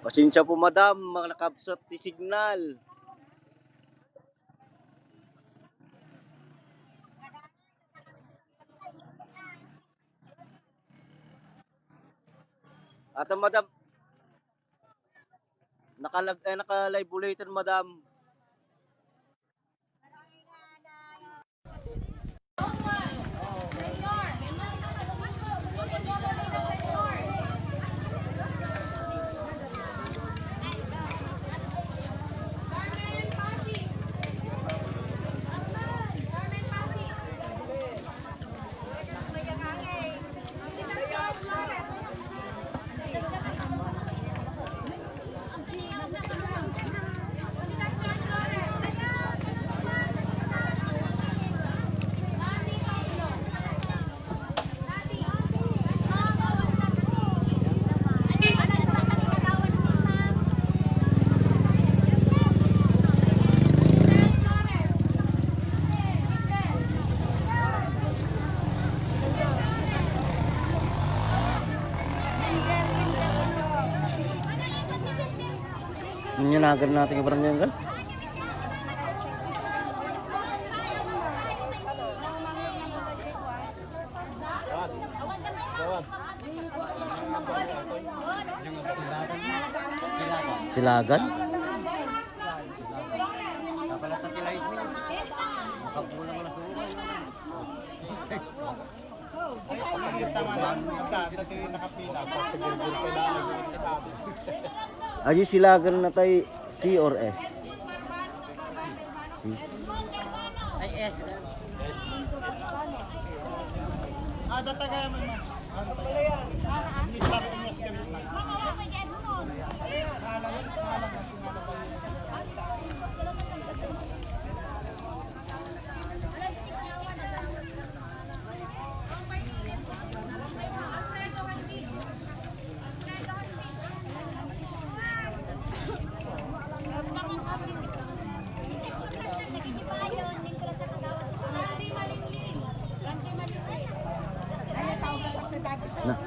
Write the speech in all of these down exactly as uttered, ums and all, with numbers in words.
Pasensya po, madam, nakabsat ti signal. Ata, madam, nakalag-, eh, naka-live ulitin, madam. Ano yung nagan natin yung barangay, Anggal? Silagan? Adi, Silagan na tayo, C or S? C. Ay, S. Ah, datagaya man, ma'am. Ano ba yan? Mister Inyas Garisma. Na,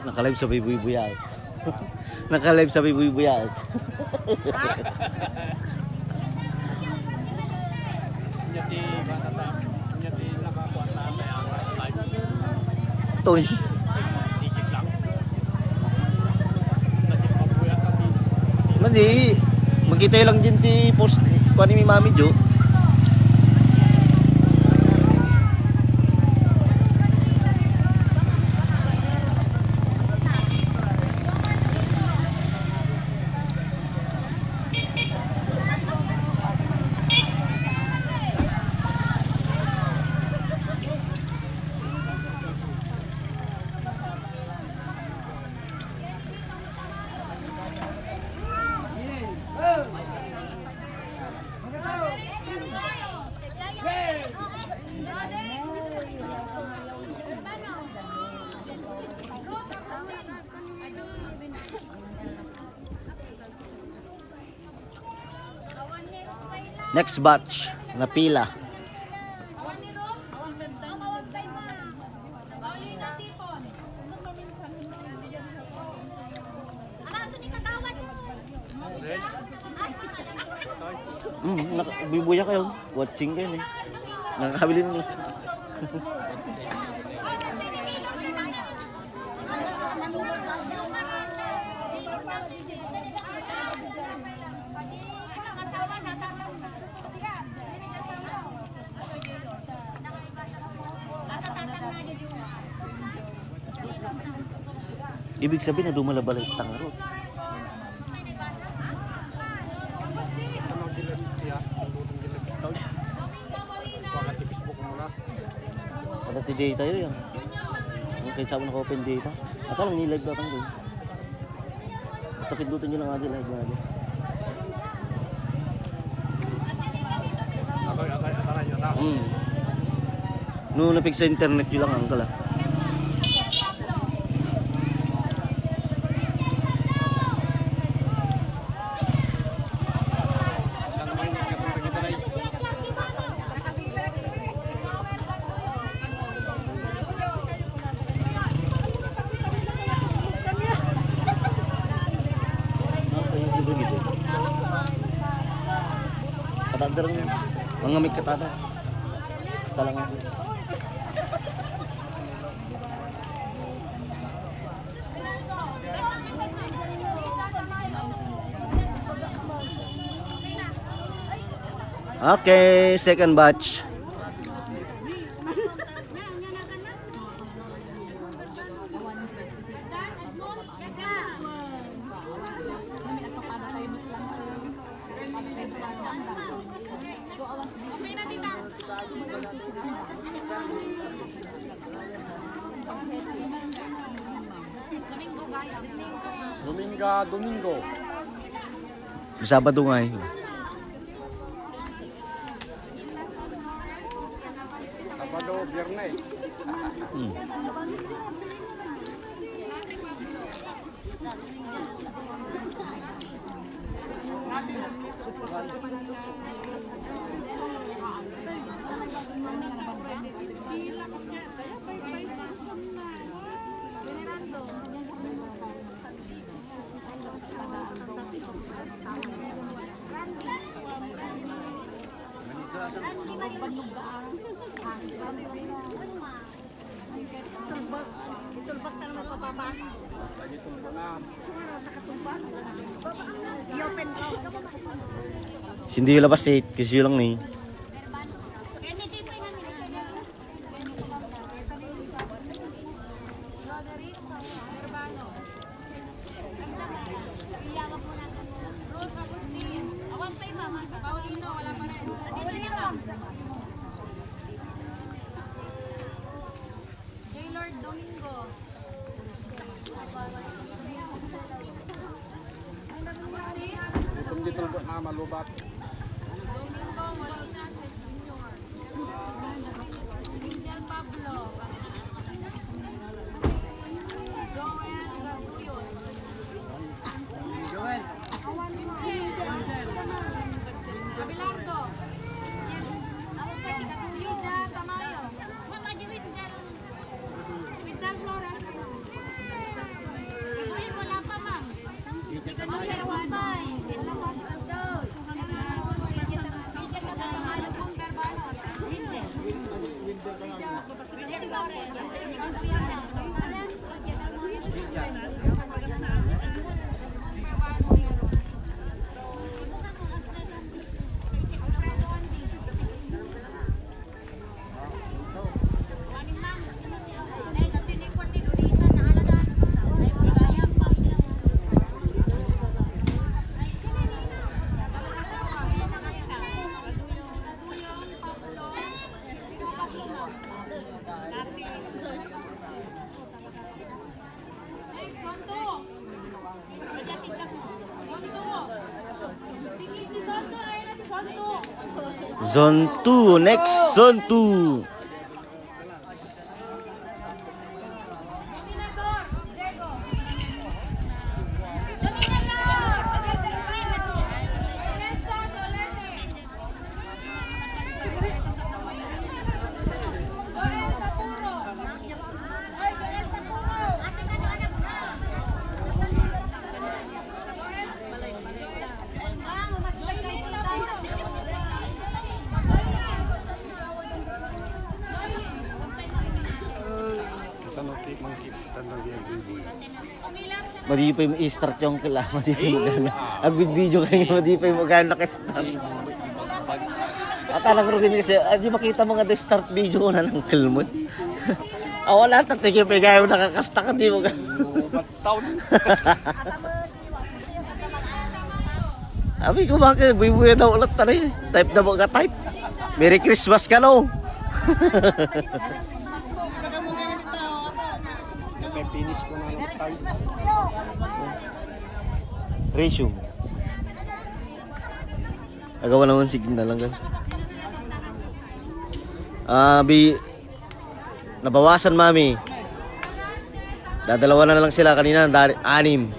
naka-live sa Buybuyaw. Naka-live sa Buybuyaw. Nya ti bata ta, nya ti nakakuan ta, kaya live. Toy. Digit lang. Naging mabuya ka, ti. Madi, makita lang din ti post, kuan ni Mami Jo. Next batch, napila. Mm, naka-, Buybuyaw kayo. Watching kayo, eh. Nakakabilin mo. Ibig sabihin, naduma la balay tangarot. Sa mga gilid, iya, ang lutong gilid. Baka ti Facebook mo na. Ada ti data yun, yan. Yung kahit saan mo naka-open data. At alam, nilive natin dun. Basta pindutin nyo lang adi, live na adi. Ako'y, ako'y, ako'y, ako'y. Mm. No, napig sa internet nyo lang, angkal, ah. Ang ngamit katada. Talaga. Okay, second batch. Dominga, Domingo. Sabado nga eh. Sabado, Biyernes. Hmm. Tulbak. Tulbak na naman, pababa. Sumara, nakatulbak. I-open ko. Sindi yung labas eh, kasi yun lang ni. Gaylord Domingo. Itong dito na malubat. Domingo Molina Junior. Angel Pablo. Joel Garduyo. Joel. Abelardo. Ida Tamayo. Winter Flores. Ay, wala pa, ma'am. Zone two, next zone two. Kasano ti mangkit tandang di ang iboy? Madi pa yung i-start yung kila, madi pa yung magana. Ag video kayo, madi pa yung magana ka-start. At anak rugi kasi, ah, di makita mo nga di start video na ng kalmot. Ah, wala, tatay kayo, pegayo nakakasta ka, di mo ka. Taon. Abi ko, bakit? Buy-buya daw ulit, tari. Type na mo ka, type. Merry Christmas ka, no? Resume. Agawan naman signal lang, gal. Ah, bi-, Nabawasan, mami. Dadalawa na lang sila. Kanina, dari-, anim.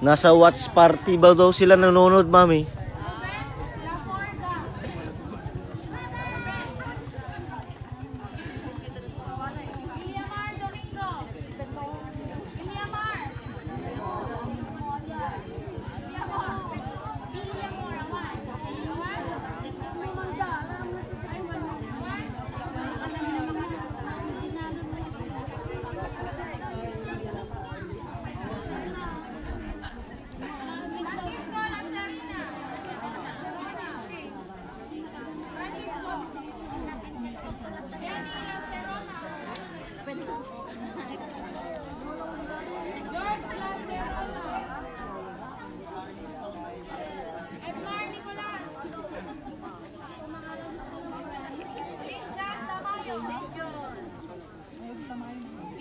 Nasa watch party ba daw sila nanonood, Mami?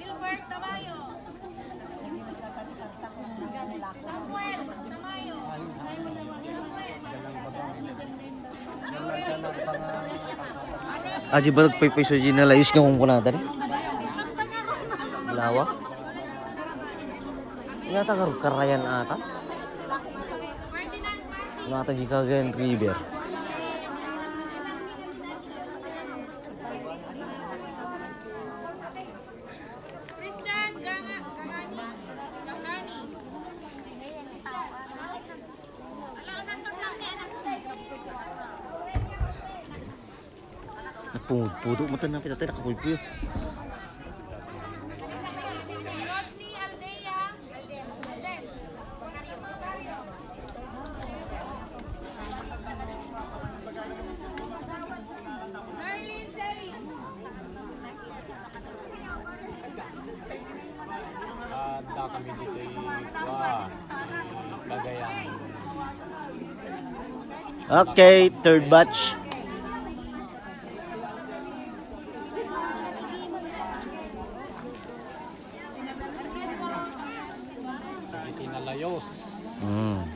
Gilbert Tamayo. Samuel Tamayo. Aji ba nagpaypayso di nalayus nga kungkunada ni? Lawa? Yata nga karayan ata? Nata di Cagayan River. Christian Ganga, Gangani. Gangani. Nagpungudpudo mo tayo, napita tayo, nakakuypuyo. Rodney Aldea. Darlene Celis. Adda kami ditoy, kuan, Cagayan. Okay, third batch. Iti nalayos. Mm.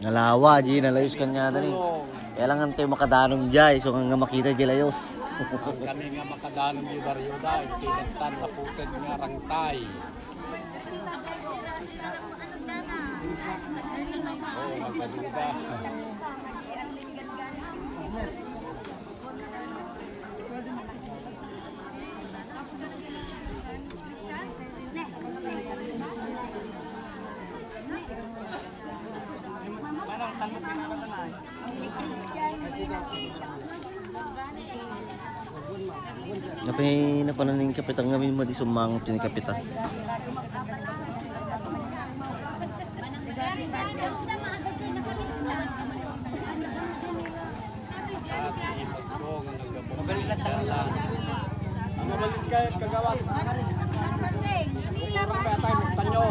Nalawa, di nalayos kanya na ni. Kailangan tayo makadanom di, so nga makita di layos. Ang kami nga makadanom di baryo da, iti dagtan, naputid nga rangtay. Oo, magpaduda. Napay napanan ning kapitan ngamin, madi sumangop ni kapitan. Magaling ka, kagawad. Murang kaya tayo, magtanyo.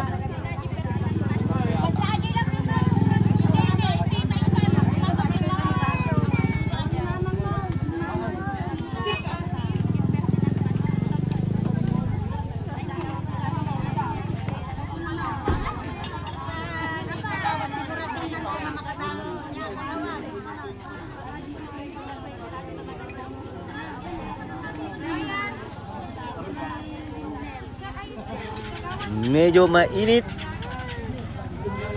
Medyo mainit.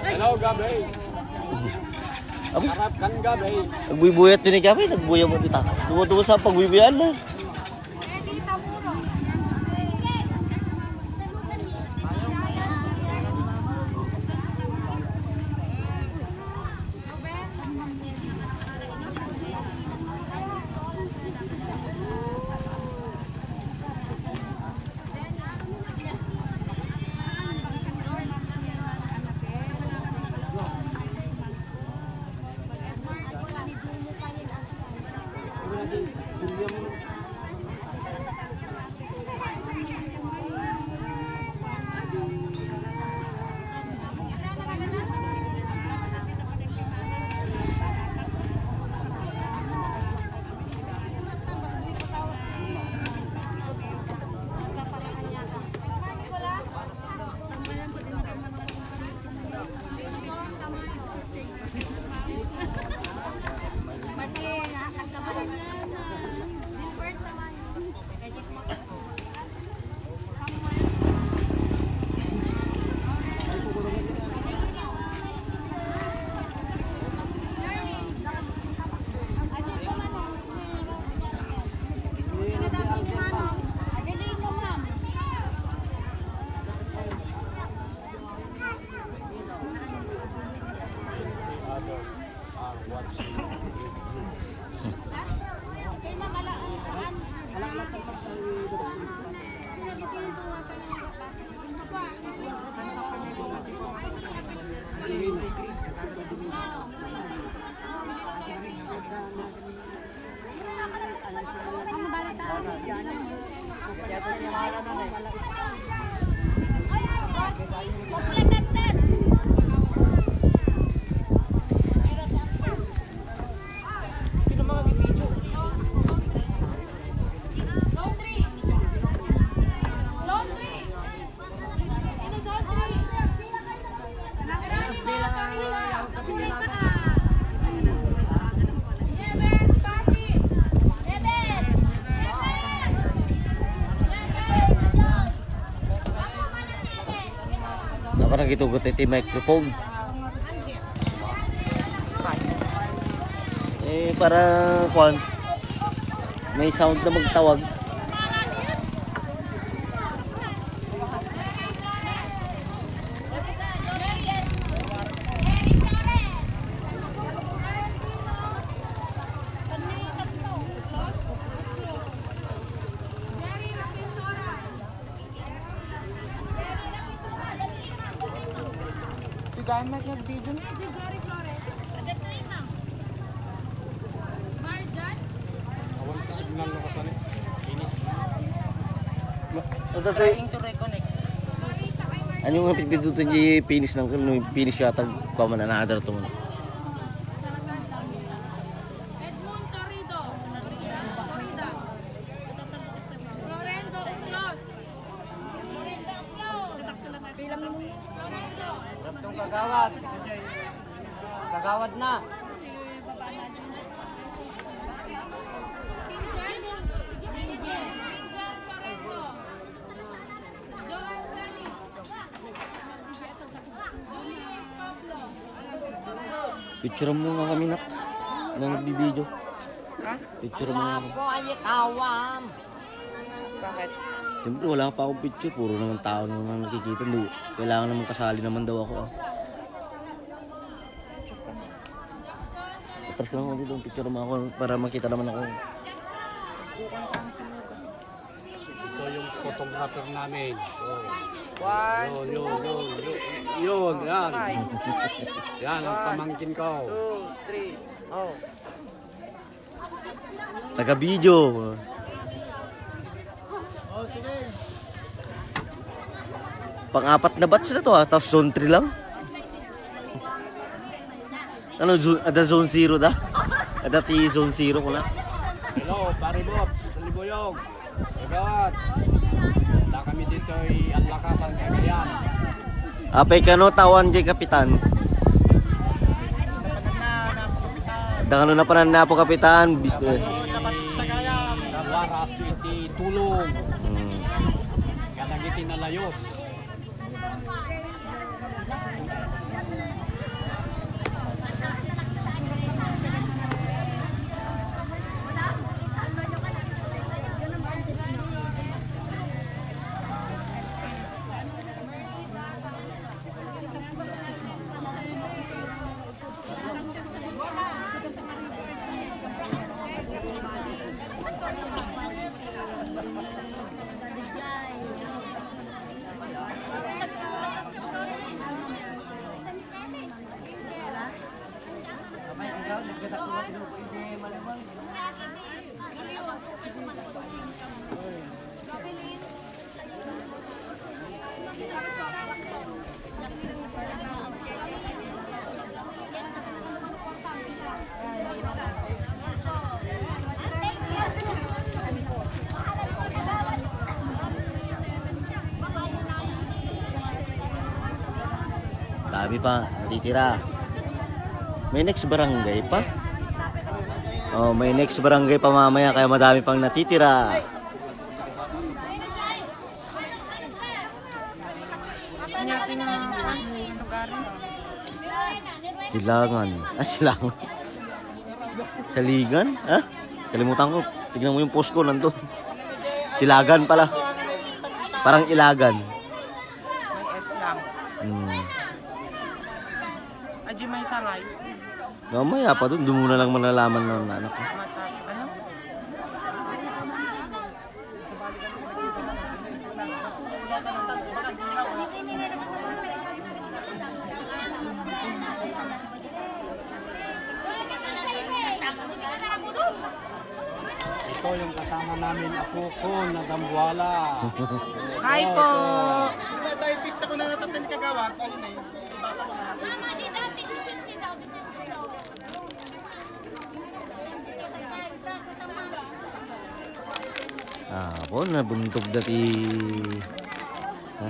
Hello, Gabi. Abi, harap kan Gabi. Nagbuybuya to ni Gabi, nagbuya mo dita. Duwa-duwa sa pagbuybuyan na. Napa nagitugot iti microphone? Eh, para, kuan, may sound na magtawag. Ti gayam met nga video. Awan ti signal no kasani. Finish. Ano tayo? Trying to reconnect. Ano nga pitpitutan di finish ng, no, finish yata, kuha man, another to man. Edmond Torrido. Torrida. Florendo Uclos. Kagawad. Kagawad na. Picture mo nga kami, nak. Na nagbibideo. Ha? Picture mo nga kami. Ako ay kawam. Bakit? Siyempre, wala pa akong picture. Puro naman tao naman nakikita. Hindi, kailangan naman kasali naman daw ako, ah. Atras ka naman dito. Picture mo ako para makita naman ako. Bukan sa akin sinugat. Ito yung photographer namin. Oh. One, yun, two, yun, yun, yun, yun, oh, yan. Sabay. Yan ang pamangkin ko. One, two, three. Oh. Taga-video. Pang-apat na batch na to, ah. Tapos zone three lang. Ano, zo-, ada zone zero da? Ada ti zone zero ko na. Hello, Pare Bots, Salibuyog. Kagawad. Wala kami dito ay Anlakasan, Cagayan. Apay kano tawan di kapitan. Dangano na panan na po kapitan. Bis-, eh. Waras iti tulong. Hmm. Kadagiti nalayos. Dami pa natitira. May next barangay pa. Oh, may next barangay pa mamaya, kaya madami pang natitira. Anya ti nga, ah, lugar? Silangan. Ah, Silangan. Saligan? Ha? Kalimutan ko. Tignan mo yung post ko, nandun. Silagan pala. Parang Ilagan. May S lang. Hmm. Adi may sangay. Mamaya pa dun, dun mo na lang malalaman na, anak. Mata-, ano? Ito yung kasama namin, apo ko na Dambuala. Hi po. Ito, ito yung pista ko na natatnan kagawad. Ayun eh. Ipasa ko na natin. Ah, po, nabuntog dati. Ha?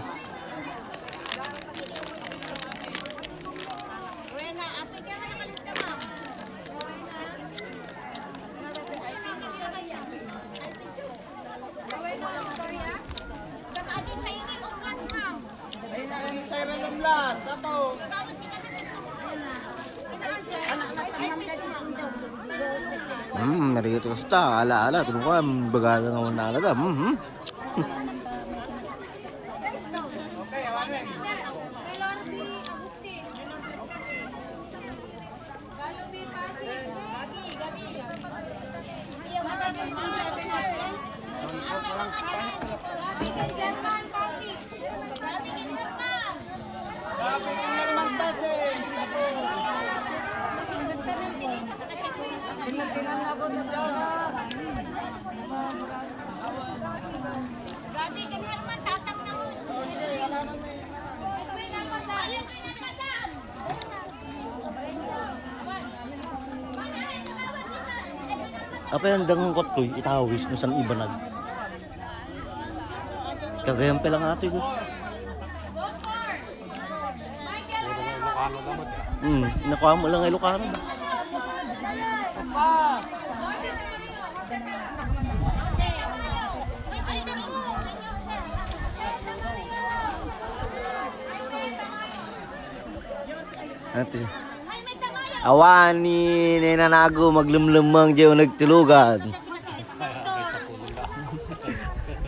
Hmm, narito kasta, ala-ala, tulungan, bagala nga wala alada. Hmm, hmm. Apay ang dangan kot koy, itawis no san ibanag. Kagayan pa lang atoy ko. Hmm, nakuha mo lang Ilocano. Ate. Awan ni Nena Nago maglumlumang diyo nagtulugan.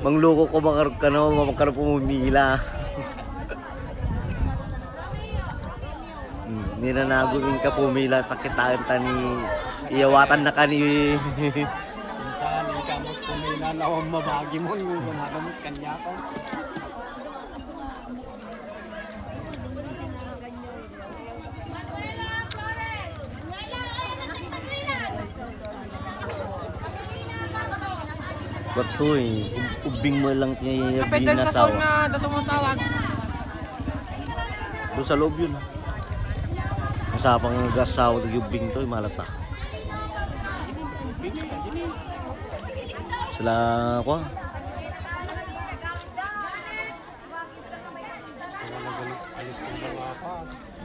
Mangluko ko makar-, kano, makar pumumila. Hmm, Nena Nago, inka pumila, pakitaan ta ni, iyawatan na ka ni. Minsan, inka mo pumila, lawan mabagi mo, yung gumagamit kanya ko. Batoy, ub-, ubing mo lang ti Kapit dun sa binasaw. Phone nga dato mo tawag. Doon sa loob yun. Masapang gasaw, ubing to, malata. Sila, kwa?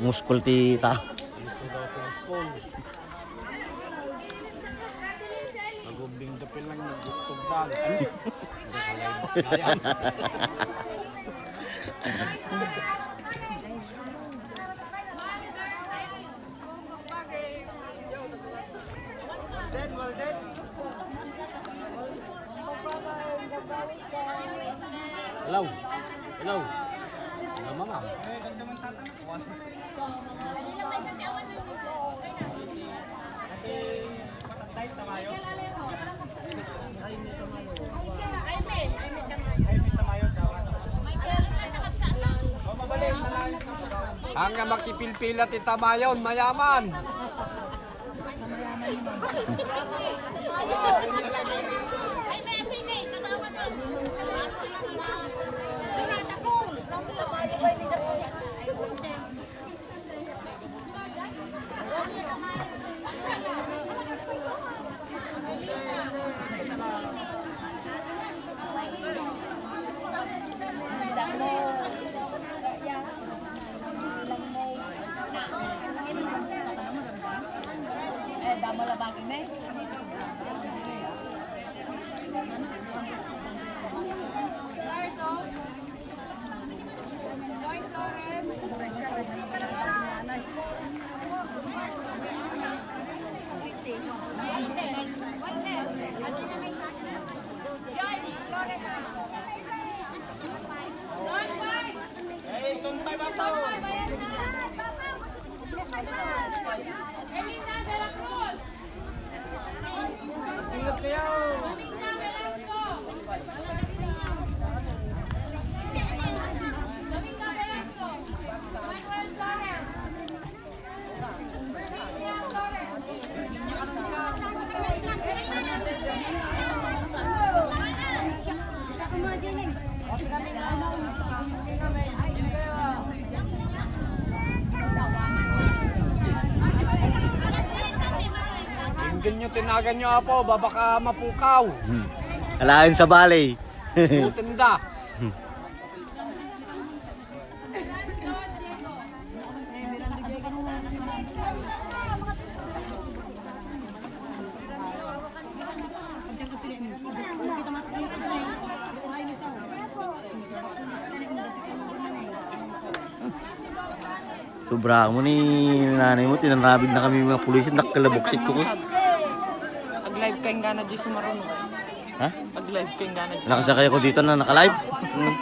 Muskol ti ta. Muskol daw ti muskol. Nagubing dapil lang, naggusto lang. Ano? Hindi ka live na yan. Hello. Hello. Hello, mama. Hanggang makipilpila ti tamayon, mayaman. Tinagan nyo, Apo, baka mapukaw. Hmm. Alaen sa balay. Tutenda. Sobra mo ni nanay mo, tinanrabid na kami mga pulis, nakkalaboksit ko. Ag-live ka, inggana di sumaruno. Ha? Ag-live ka, inggana di. Nakasakay ako dito na naka-live. Hmm.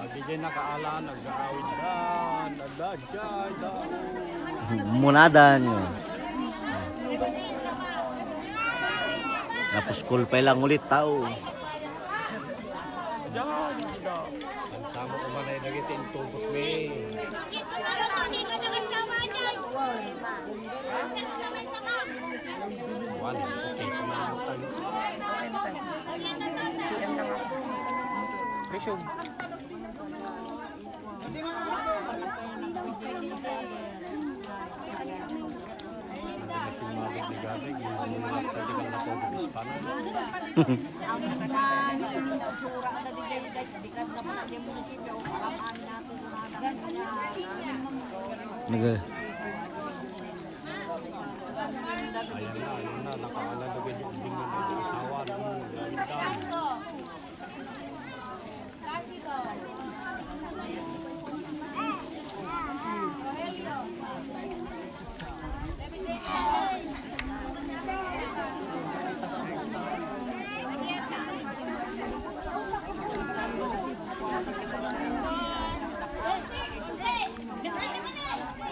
Ag-, di nakaala, nag-aawid dan, ada, jay, da. Munadan. Napuskol pa lang ulit tao. Diyan, diyan. Ang sama ko man ay nagiti intubot mi. One, okay, pamangutang. P M lang ako. Resume. Nag- Ayan na, ayan na, nakaala na gid yung umbing ng asawa ng ganda.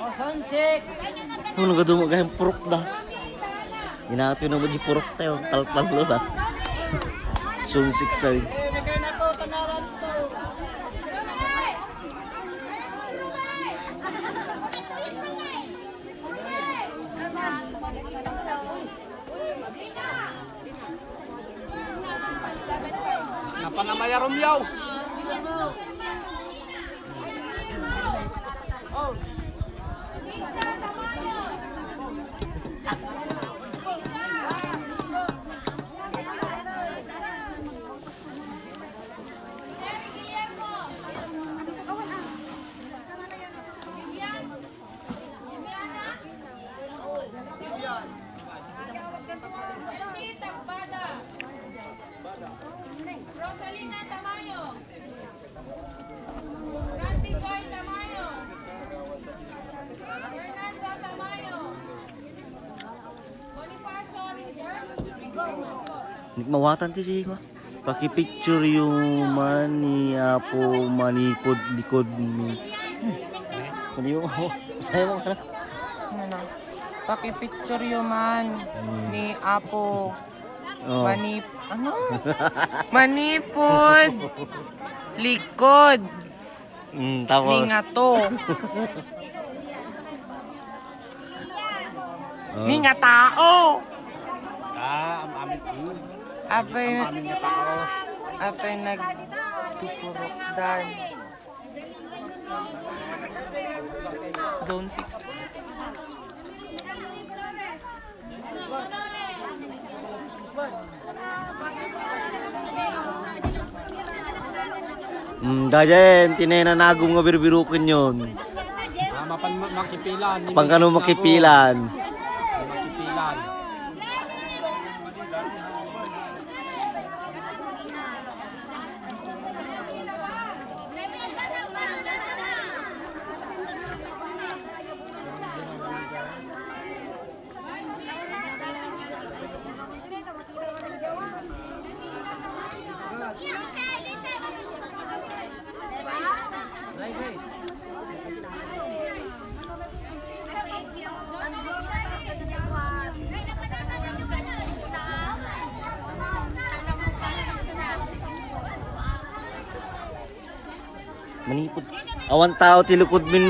Oh, Sonsik! Ano nga dumo gayam purok da? Inato na mo di purok tayo, taltal lo da. Sonsik sa'yo. Napanamaya Romeo. Rosalina Tamayo. Randy Boy Tamayo. Fernando Tamayo. Bonifacio Richard. Nikmawatan ti siko. Pakipicture yo man ni Apo Manipod likod ni. Ano yun? Masaya mo ka na? Ano na? Pakipicture yo man ni Apo Oh. Manip-, ano? Manipod. Likod. Mm, tapos? Ni ngato. Oh. Ni nga tao. Ah, am-, amin, mm. Apay, am-, amin nga tao. Apay nagtupurok dan. Zone six. Mm, dayen, tinay na nagum nga birbiruken yon. Ah, mapan ma-, makipilan. Mapan kano makipilan. Makipilan. Manipod. Awan tao ti likod min,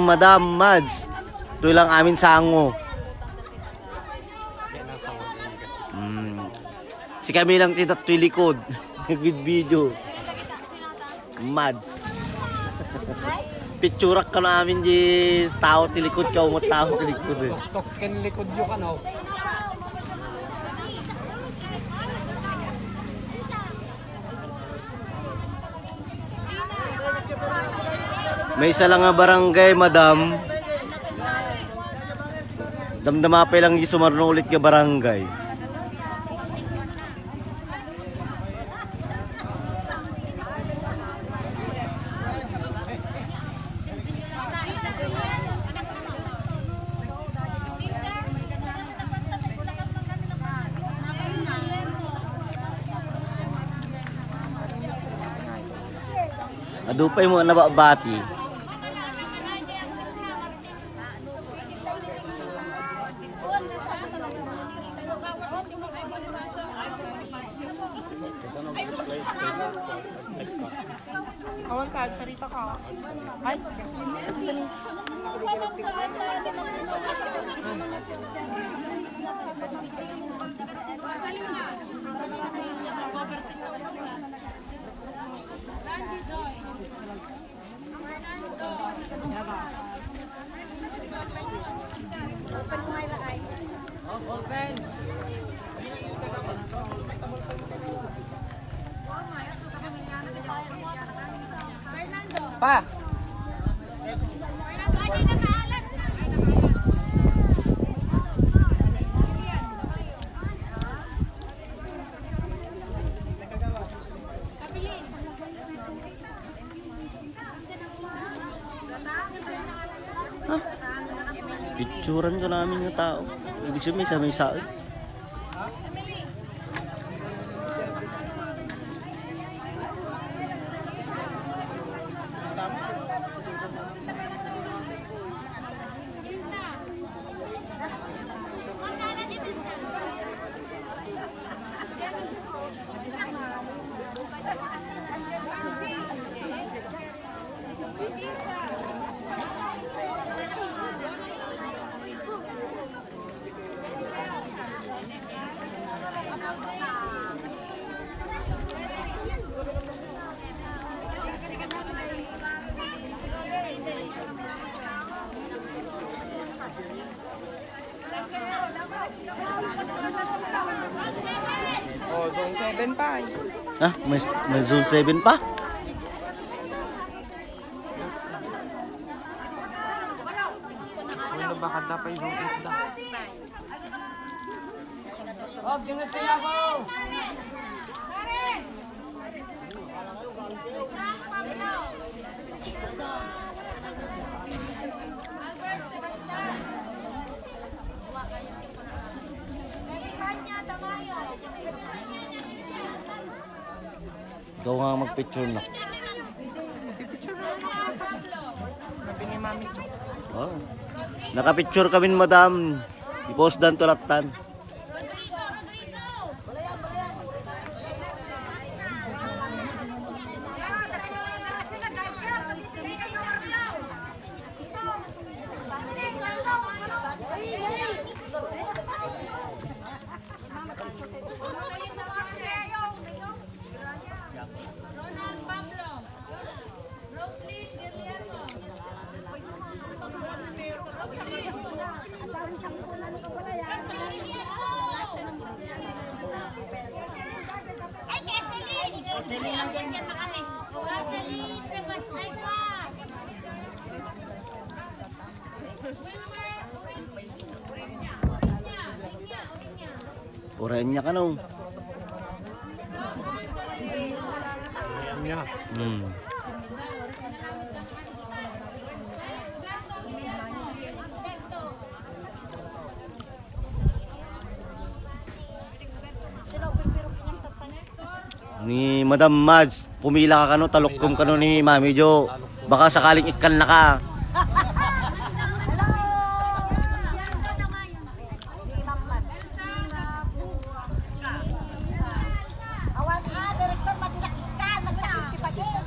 Madam, Mads. Toy lang amin sango. Mm. Si kami lang ti dattoy likod. Nagbidbidio. Mads. Picturak kano amin di tao ti likod, kaumot tao ti likod, eh. Tuktok ken likod yo kano. Maysa la nga barangay, madam. Damdama pay lang di sumarno ulit nga barangay. Adu pay mo a nababati. Awan ka, agsarita ka. Ay, saan? Pa. Ha? Picturan ka namin nga tao. Ibig sabihin, may sa may saod. Oh, zone seven pa, eh. Ha? May, may zone seven pa? Ano ba, kada pa yung zone eight na? Ikaw nga magpicture na. Picture na lang ako. Sabi ni Mami Jo. Oh. Nakapicture kami, madam. I-post dan to latan. Ronald Pablo. Roslyn Guillermo. Roslyn Sebastian. Wilmer Orenya. Orenya kano. Nya. Hmm. Ni Madam Mads, pumila ka kano, talukkom kano ni Mami Jo. Baka sakaling ikkan na ka. Awan, ah, direktor, madilak ka, nagtakip kita, eh.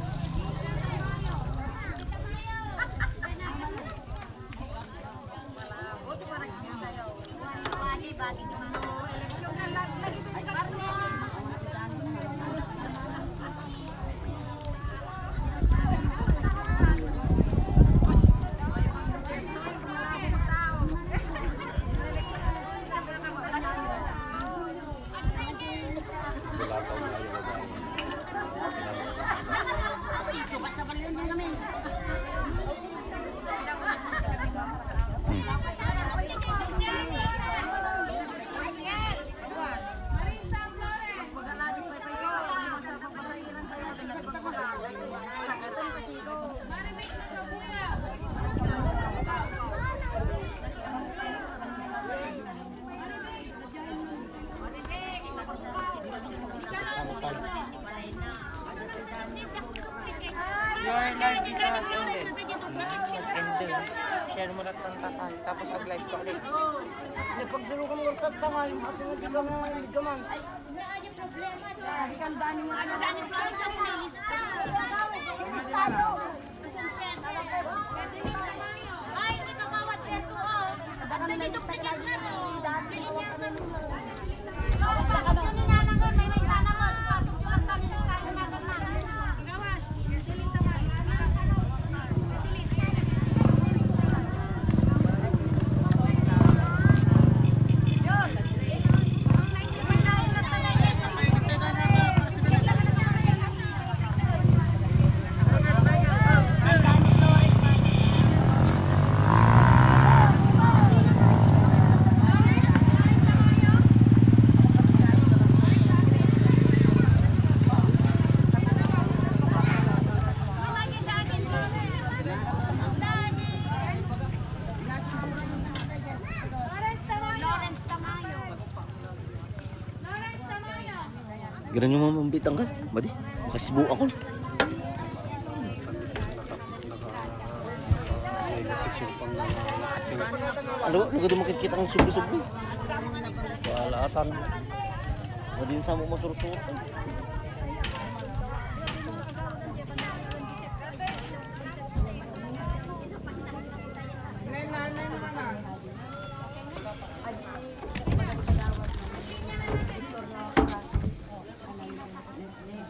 Ano mo na tatay? Tapos ag-live ka ulit. Napagdulugan mo tatay, ako nga di ka man, di ka man. Di ka dami mo, ano, dami mo, ano, dami mo. Ay, hindi ka bawat sweldo, oh. Ang nagiduktikan na, oh. Ganun yung mga mambitang ka, madi. Makasibo ako. Ano, maganda makikita ang subli-subli. Wala atan. Madi sa mo masursutan.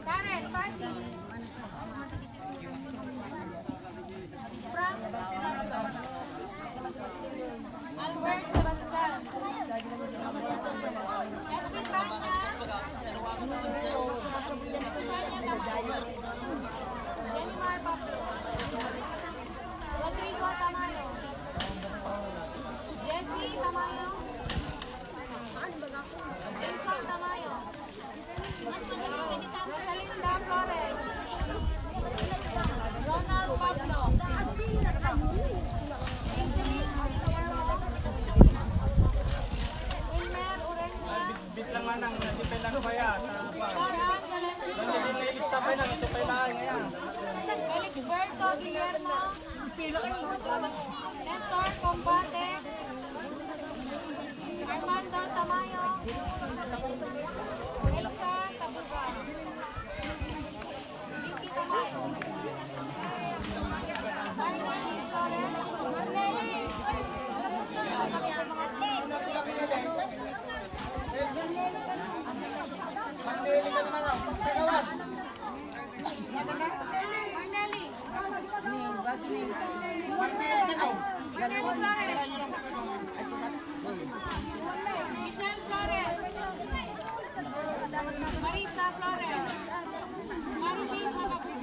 Karen, Pati. Frank. Albert Sebastian. F P Franca. Jenmar Pablo. Rodrigo Tamayo. Jesse Tamayo. Vincent Tamayo. Rosalinda Flores. Ronald Pablo. Angeline. Wilmer Ureña. Bit lang, manang, nasipay lang ba yan? Flora Tolentino. Isipay lang, isipay lang, ngayon. Felixberto Guillermo. Nestor Combate. Armando Tamayo. Elsa Tabuga. Vicky Tamayo. Arnel Flores. Arneli. Michelle Flores. Marisa Flores. Marvin Macapagal.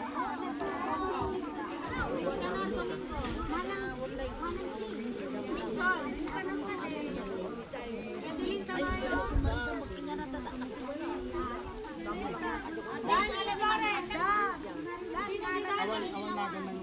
Nicole. Adeline Tamayo. Dan Olivares. Sino si Dan?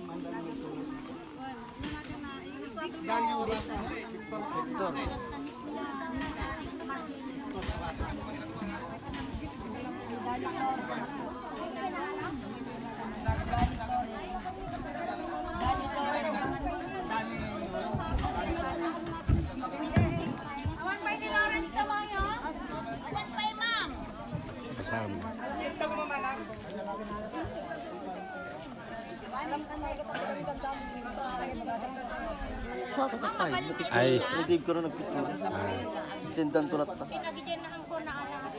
Awan pay ni Lawrence Tamayo? Awan pay, ma'am. Kasama. Sa tatatay. Ay. Ni Dave ka na nagpicture. Ah. Sendan to na ta. Pinagidian na ang ko na anak.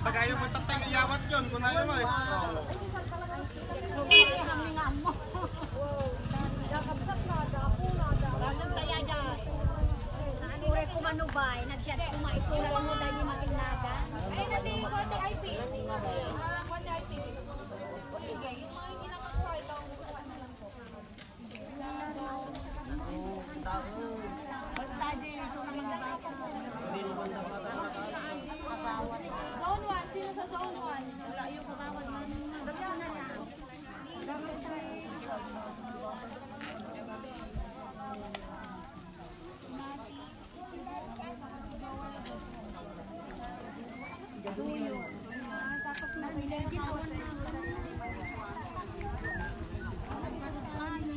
Pag-ayaw mo, tatay, iyawat yun, kung ayaw mo eh. Oh. Uray ko manubay, nagsiat ko maisura ko mo dahil makinnaga. Ay, nati, one I P. Ah, one I P. Sige, yung mga ginagawa ko, ito ang gusto ko lang po. Zone one, sino sa zone one?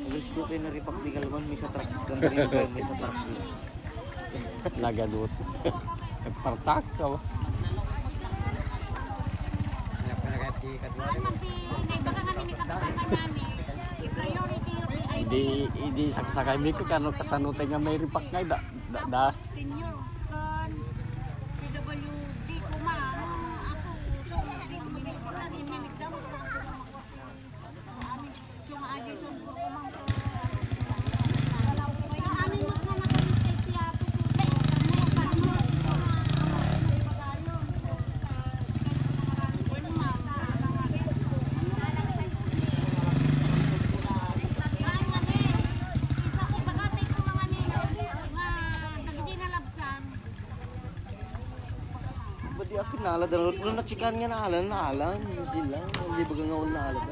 Gusto kayo na ripak di kalman, may sa truck. Kan rin ba, may sa truck. Nagagot. Nagpartak ka ba? Ay, magdi-, naibaga kami ni Kapitan Kanami. Priority yung V I P. Hindi, hindi saksakay mi ko kano kasano tayo nga may ripak nga da, da, da. Senior, kan P W D ko ma, ano, ako, so, hindi ko minigyan, hindi minigyan. Ba't di akin naalad? Ano, ano, natsikan nga naalad, naalad. Sila, hindi ba nga naalad?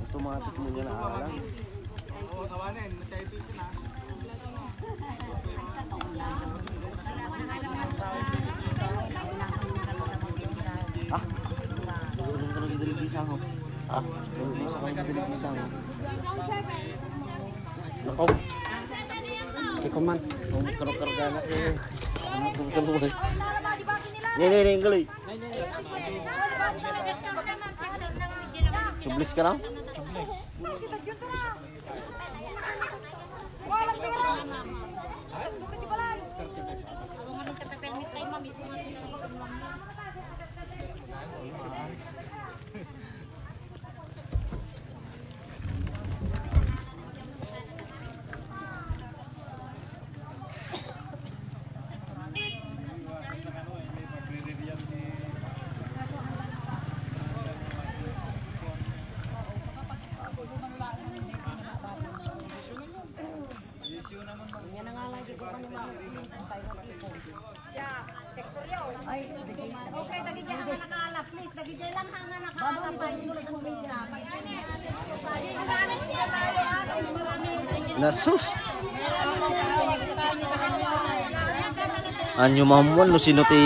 Automatic mo nga naalad. Ah, doon ka nagdidilig sa ako. Ah, doon sa kami nagdidilig sa ako. Nako. Ikaw man. Ang karukar ka na eh. Ano kung ka mo eh? Ne, ne, ne, ang galing. Tublis ka na? Yan na nga lagi ko kanina. Ay, okay, dagiti nga nakaalap, please. Dagiti lang nga nakaalap, ay, Nasus! Anyo mamuan no sino ti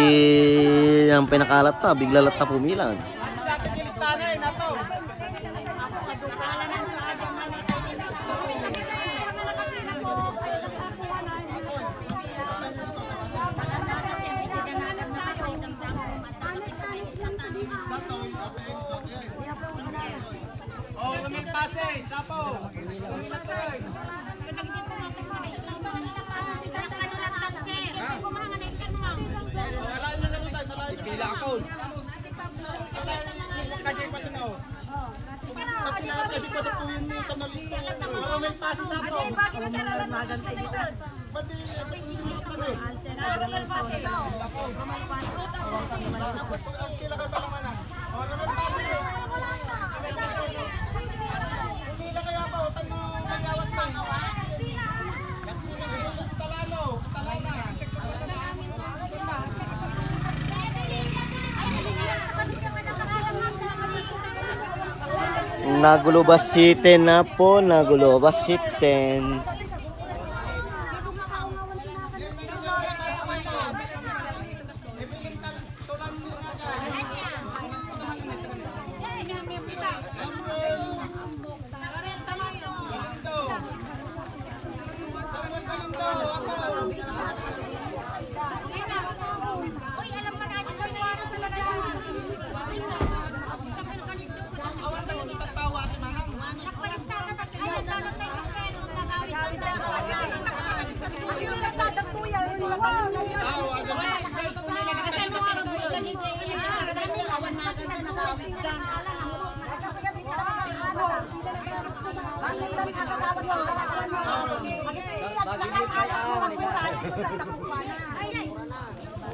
ang pinakalatta, bigla latta pumilan. Oh, kami pase, sapo. Kami pase. Ano lang tan, sir? Kung mga naikan mo. Ilakaw. Kajay pa ito na, oh. Kapila, kajay pa ito, tuwin mo, ito na listo. Romel Pasis ako. Ate, bagay na, sir, alam mo, gusto nito. Pati, pati, pati. Sir, Romel Pasis, oh. Romel Pasis. Ang kila ka talaga na. Oh, Romel Pasis. Pumila kayo ako, tanong, mayawat na. Talano, talana. Nagulubas sitten na po, nagulubas sitten.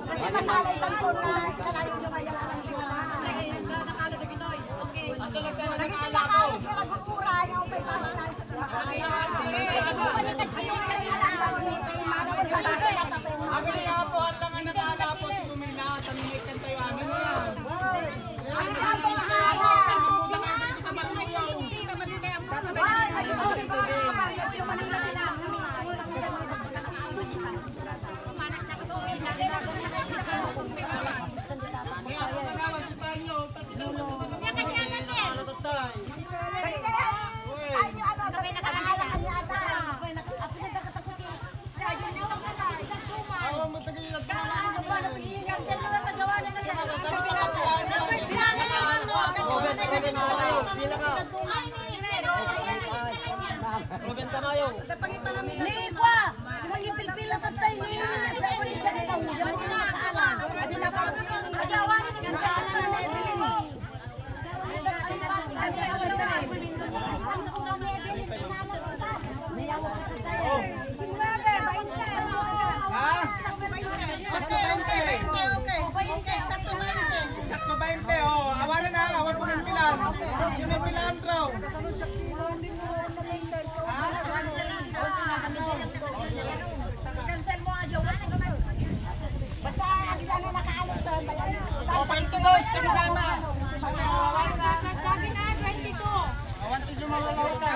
Kasi masanay tangko na kanayon yung ayaw lang sila. Naging pinakalas ka nagkukuray, yung may pamana sa trabaho. Ang kinapuhan lang ang nakalapot, kuminatan, may kantayo, ano na yan? Ang kinapuhan lang. Ruben Tamayo. Ni kwa, yung pilpila tattay ni, sa kulit sa ikaw, yung mga naawa. Adi na pa, asawa ni, sa anak na Evelyn. Ha? Sakto bainte. Okay, okay, sakto bainte. Sakto bainte, oh. Awanan na, awan ko ng pilan. Sino pilan, bro? Cancel mo nga, Joe. Basta, ang ano, nakaalis, ah, may ano. Oh, twenty-two, sino ka na? Sabi na, twenty-two. Awan ti Juma, wala ka.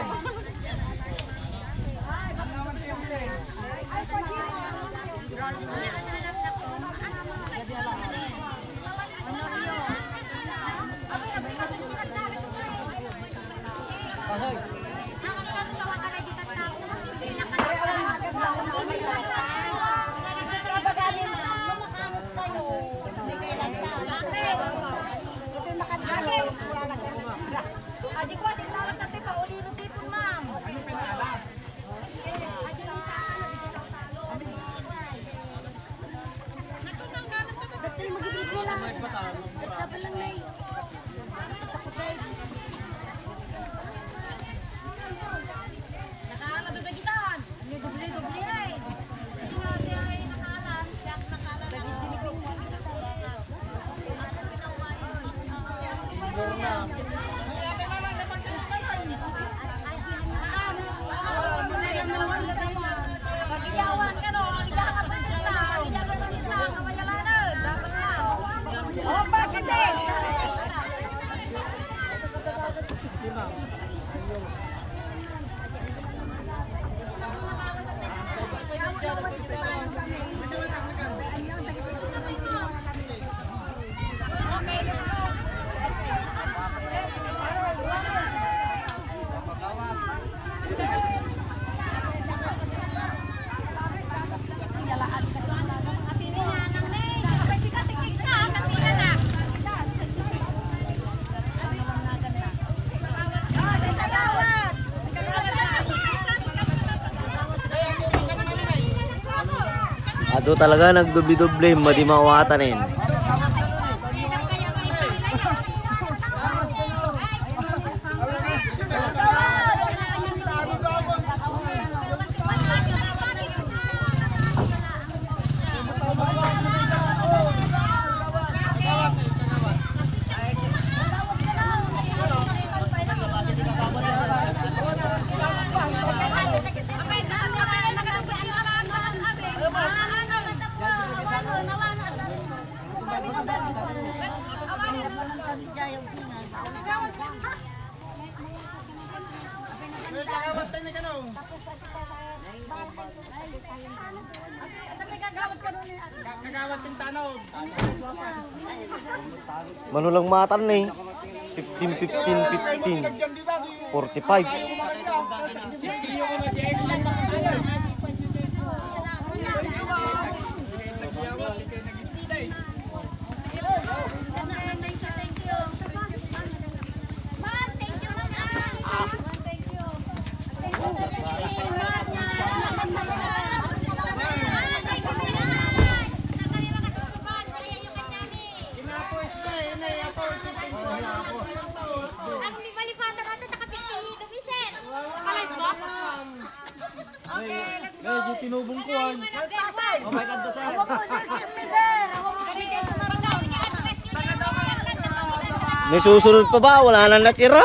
Adi ko, adi ko, adi ko, ma'am. Adu talaga nagdubli-dubli, madi mawatanen. May kagawad tayo ni kano. Kagawad kong tanod. Manulang matan ni. Fifteen, fifteen, fifteen. Forty-five. Ang limalipatan natin, nakapigpili, dumisin. Naka-live ba? Okay, let's go. Medyo tinubong ko, ah. Oh my God, Dasal. May susunod pa ba? Wala na natira.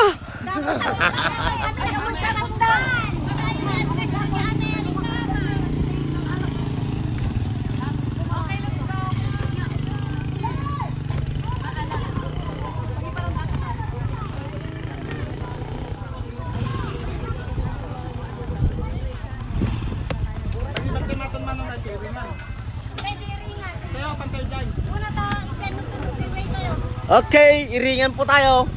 Okay, Iringan po tayo.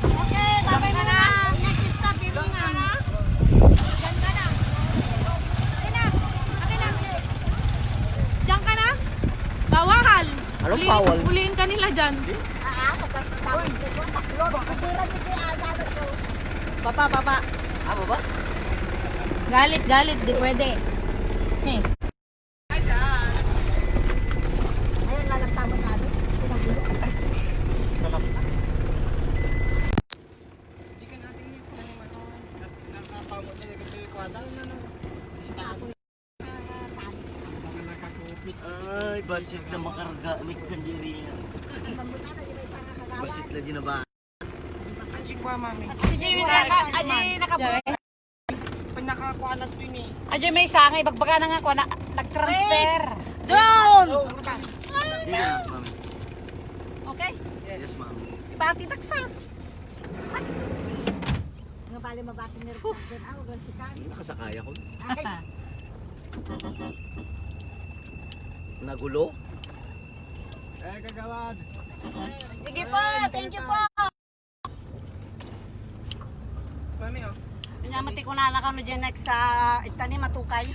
Okay, babay mo na. Next stop, Iringan. Diyan ka na. Okay na. Okay na. Diyan ka na? Bawal. Anong bawal? Uliin ka nila dyan. Ah, pagkatapos ko, taklo. Pagkatapos ko, ano ko. Papa, papa. Ah, baba? Galit, galit. Di pwede. Eh. Ayun, lalagtaman namin. Ay, basit na makarga, may kandiriya. Basit na dinaba. Ang sikwa, mami. Sige, naka-, adi, naka-, Pinakakuha na to yun eh. Adi, may sangay, bagbaga na nga, kuha na, nag-transfer. Doon! Sige na, mami. Okay? Yes, mami. Ibati taksan. Nga bali mabati ni Ricardo, ah, huwag lang si Karen. Nakasakay ako. Ay. Nagulo? Eh, kagawad. Sige po, thank you po. Mami, oh. Kanya mati ko na lang ano dyan next sa itani matukay.